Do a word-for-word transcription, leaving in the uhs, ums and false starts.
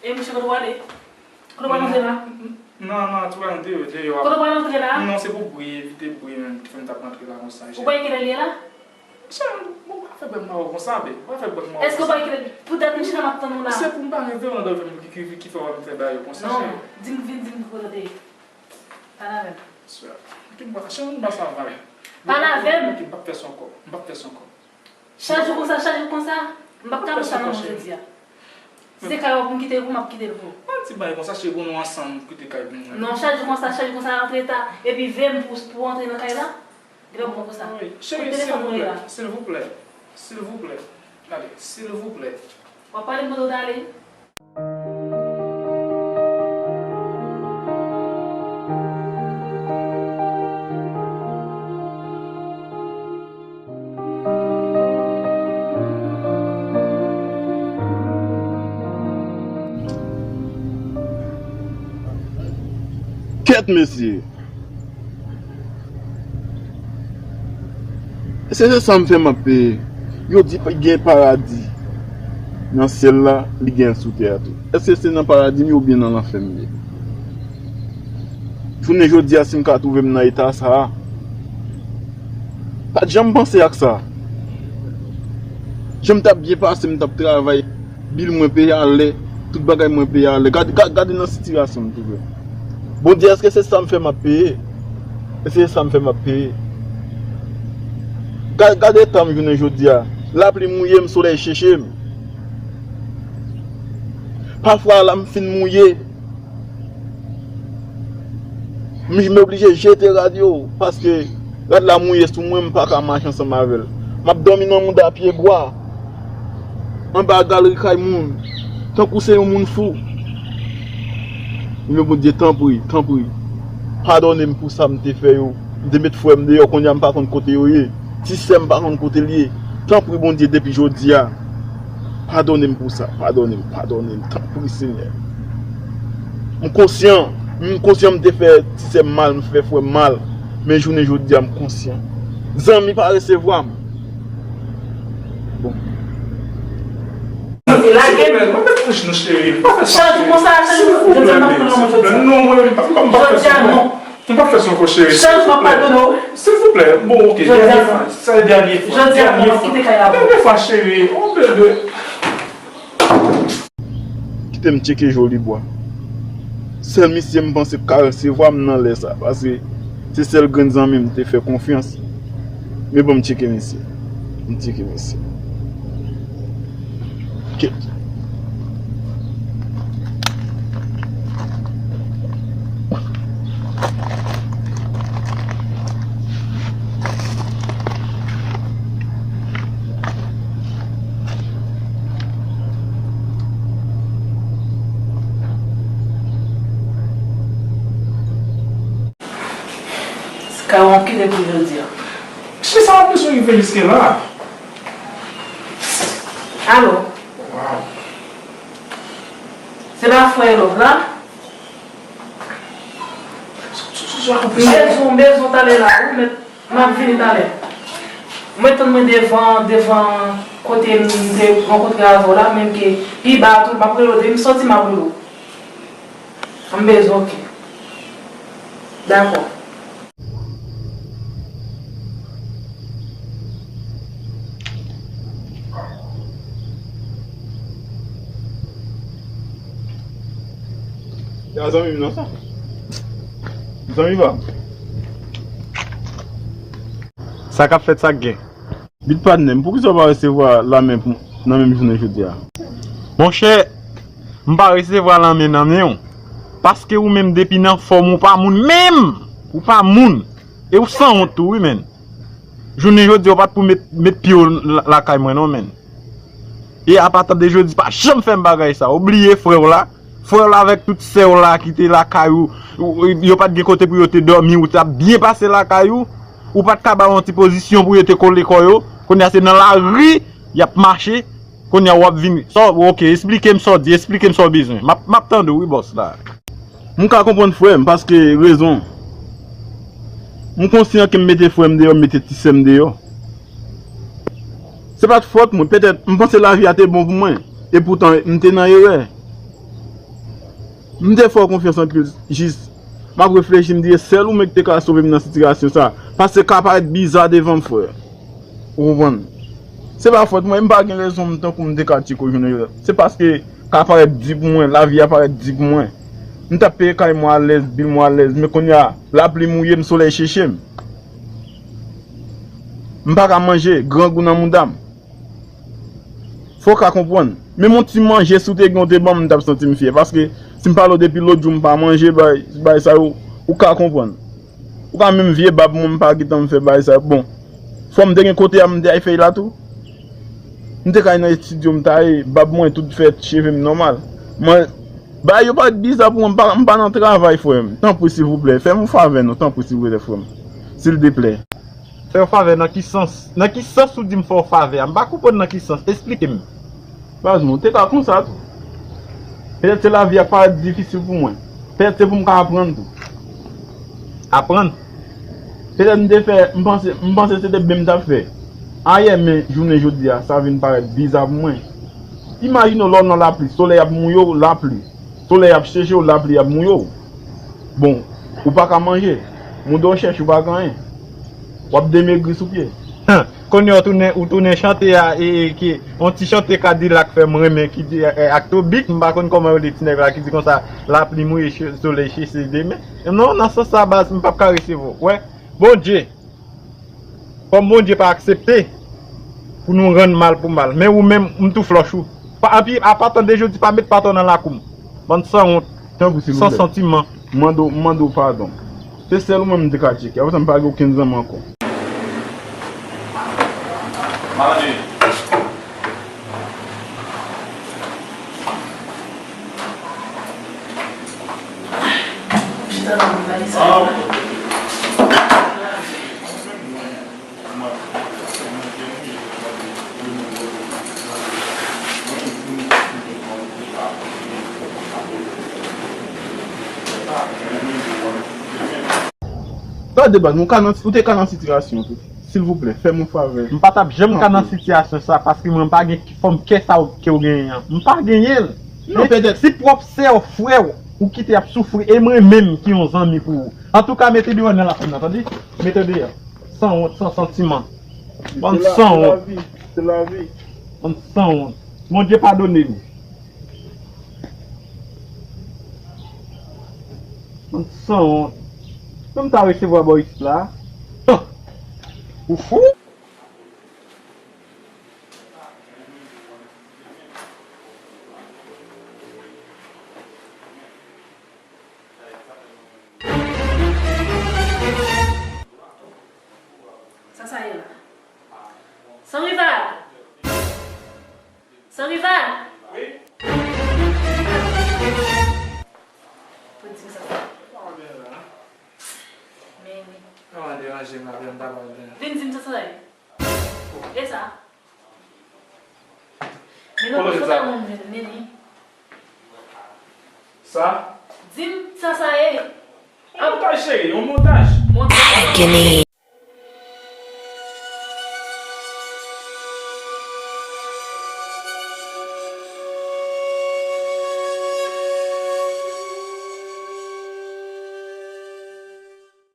E misye, kote w ale? Kote w pral antre la? Non, non, tou pral deyò, deyò. Kote w pral antre la? Non, se pou bri, evite bri menm ki fè m t ap rantre la konsa. Ou pa wè kilè l ye la? Chan, bon, pa fè bèk mawo konsa, be. Pa fè bèk mawo konsa. Èske w pa wè kilè? Pou dat m chita m ap tann ou la. Se pou m pa reve w nan dòmi m ki, ki, ki fè w ap fè bagay yo konsa, cheri. Non, di m vin, di m kote w te ye. Pale avè m. Chan, m pa sa va. Pale avè m. M p ap fè sa ankò. M p ap fè sa ankò. Chak jou konsa, chak jou konsa. M p ap ka pran sa nan men w jodi a. Si se kay w pou m kite l pou, m ap kite l pou. Yon ti bagay konsa, cheri, pou nou ansanm, kite kay pou mwen. Non, chak jou konsa, chak jou konsa, antre ta. Epi veye m pou, pou antre nan kay la. Depi bon konsa. Wi, cheri, silvouplè, silvouplè, silvouplè. Gade, silvouplè. W ap pale m kote w t ale? Kèt mesye! Èske se sa m fè m ap peye? Yo di gen paradi nan syèl la, li gen sou tè a tou. Èske se nan paradi m ye oubyen nan lanfè m ye? Jounen jodi a, si m ka twouve m nan eta sa a, pa t janm panse ak sa. Jan m t ap byen pase, m t ap travay, bil mwen peye alè, tout bagay mwen peye alè. Gade, gade, gade nan sitiyasyon m twouve m. Bondye, èske se sa m fè m ap peye? Èske se sa m fè m ap peye? Ga-, gade eta m jounen jodi a. Lapli mouye m, solèy cheche m. Pafwa, la m fin mouye. M, m oblije jete rad yo, paske rad la mouye sou mwen, m pa ka mache ansanm avè l. M ap dòmi nan mouda pyebwa, anba galri kay moun, tankou se yon moun fou. Ebyen, Bondye, tanpri, tanpri, padone m pou sa m te fè yo. M te met frè m deyò, kounye a m pa konn kote yo ye. Ti sè m pa konn kote l ye. Tanpri, Bondye, depi jodi a, padone m pou sa. Padone m, padone m, tanpri, Senyè. M konsyan, m konsyan m te fè ti sè m mal, m fè frè m mal. Men jounen jodi a, m konsyan. Zanmi pa resevwa m. Bon. Lage m. Silvouplè, pa fè sa, cheri. Chak jou konsa, chak jou. Silvouplè, baby, silvouplè. Non, mwen, m pa, m pa, m pa fè sa, non. M p ap fè sa ankò, cheri. Silvouplè. Silvouplè. Bon, ok. Dènye fwa. Se dènye fwa. Jodi a, m ap kite kay la. Dènye fwa, cheri. Oh, bebe. Kite m tcheke Jolibwa. Sèl misye m panse k ka resevwa m nan lè sa, paske se sèl grenn zanmi m te fè konfyans. Men bon, m tcheke misye. M tcheke misye. Kèt. Kawon kite pou jodi a. Cheri, sa w ap bezwen rive jiske la? Alo? Waw. Se pa frè Love la? M bezwen, m bezwen talè la, wi, men m ap vini talè. Mwen tann mwen devan, devan kote m te rankontre avè w la, menm ke pi ba tou, m ap rele w, depi m soti, m ap rele w. M bezwen, ok. Dakò. Ya zanmi m nan sa. Zanmi pa m. Sa k ap fèt, sa k gen? Bit patnè m, poukisa w pa resevwa lanmen pou, nan menm jounen jodi a? Monchè, m pa resevwa lanmen nan men w. Paske ou menm depi nan fòm ou pa moun menm! Ou pa moun! E ou sanwont tou wi menn. Jounen jodi a, ou pa t pou met, met pye w la- lakay mwen non, menn. E apati de jodi, pa janm fè m bagay sa. Ou bliye frè w la. Frè w la avèk tout sè w la ki te lakay ou, ou- yo pa t gen kote pou yo te dòmi, ou t ap byen pase lakay ou. Ou pa t ka ba yo yon ti pozisyon pou yo te kole kò yo. Kounye a se nan lari y ap mache. Kounye a w ap vin. Sa w, ok, esplike m sa w di, esplike m sa w bezwen. M ap, m ap tande w, wi, bòs la. M ka konprann frè m, paske rezon. M konsyan ke m mete frè m deyò, m mete ti sè m deyò. Se pa t fòt mwen, petèt m panse lavi a te bon pou mwen, e poutan m te nan erè. M te fè w konfyans anpil, jis m ap reflechi, m di e sèl ou menm ki te ka sove m nan sitiyasyon sa, paske ka parèt biza devan m, frè. Ou konprann? Se pa fòt mwen, m pa gen rezon m tankou m te ka tcheke w jounen jodi a. Se paske ka parèt di pou mwen, lavi a parèt di pou mwen. M t ap peye kay mwen alèz, bil mwen alèz, men kounye a, lapli mouye m, solèy cheche m. M pa ka manje, grangou nan mouda m. Fò w ka konprann. Menm yon ti manje, si w te gen, w te ban m, m t ap santi m fyè. Paske, si m pale w depi lòt jou, m pa manje, bay, bay sa yo, ou ka konprann. Ou ka menm vye bab mwen, m pa gentan fè bagay sa yo. Bon, fò m te gen kote a, m te ay fè l la tou. M te ka al nan estidyo, m ta ye, bab mwen tout fèt, cheve m nòmal. Mwen, bagay yo parèt biza pou mwen, m pa, m pa nan travay, frè m. Tanpri, silvouplè, fè m yon favè, non, tanpri, silvouplè, frè m. Sildeplè. Fè yon favè nan ki sans? Nan ki sans ou di m fè yon favè a? M pa konprann nan ki sans. Esplike m. Baz, mwen te ka konsa tou. Petèt se lavi a parèt difisil pou mwen. Petèt se pou m ka aprann tou. Aprann? Petèt m te fè, m panse, m panse se te byen m t ap fè ayè, men jounen jodi a, sa vin parèt biza pou mwen. Imajine w lè w nan lapli, solèy ap mouye w, lapli. Solèy ap cheche w, lapli ap mouye w. Bon, ou pa ka manje. Mouda w chèch, ou pa ka anyen. W ap demegri sou pye. Hen, kounye a ou tounen, ou tounen chante a, e, e, ki, yon ti chante Kadilak fè m renmen, ki di, e, e, ak Tobik, m pa konn kòman yo rele ti nèg la, ki di konsa, lapli mouye, che- solèy cheche demen. Non, nan sans sa, baz, m p ap ka resevwa w. Wè, Bondye. Kòm Bondye pa aksepte pou nou rann mal pou mal. Men ou menm, m tou flòch ou. Pa, anpi, apati de jodi, pa met patò nan lakou m. Bann sanwont, san santiman. M mande w, m mande w padon. Se sèl ou menm m te ka tcheke. Apre sa, m pa gen okenn zanmi ankò. Gade baz, ou ka nan, ou te ka nan sitiyasyon tou. Silvouplè, fè m yon favè. M pa t ap janm ka nan sitiyasyon sa, paske mwen m pa gen fòm kè sa ke w genyen an. M pa genyen l. Non, petèt. Si pwòp sè w, frè w, ou kite y ap soufri, e mwen menm ki yon zanmi pou ou. Antouka, mete deyò nan lakou m nan, tande? Mete deyò. Sanwont, san santiman. Bann sanwont. Se lavi, se lavi. Bann sanwont. Bondye padone nou. Bann sanwont. Menm ta resevwa bò isit la. Ou fou? Sa sa ye la? Sanrival! Sanrival! Wi? Vin di m sa sa ye. Men wi. Kòman deranje m la, m ta pral byen. Vin di m sa sa ye. E sa? Men non, sa sa moun vin, men wi. Sa? Di m sa sa ye. Yon montaj, cheri, yon montaj. Montaj.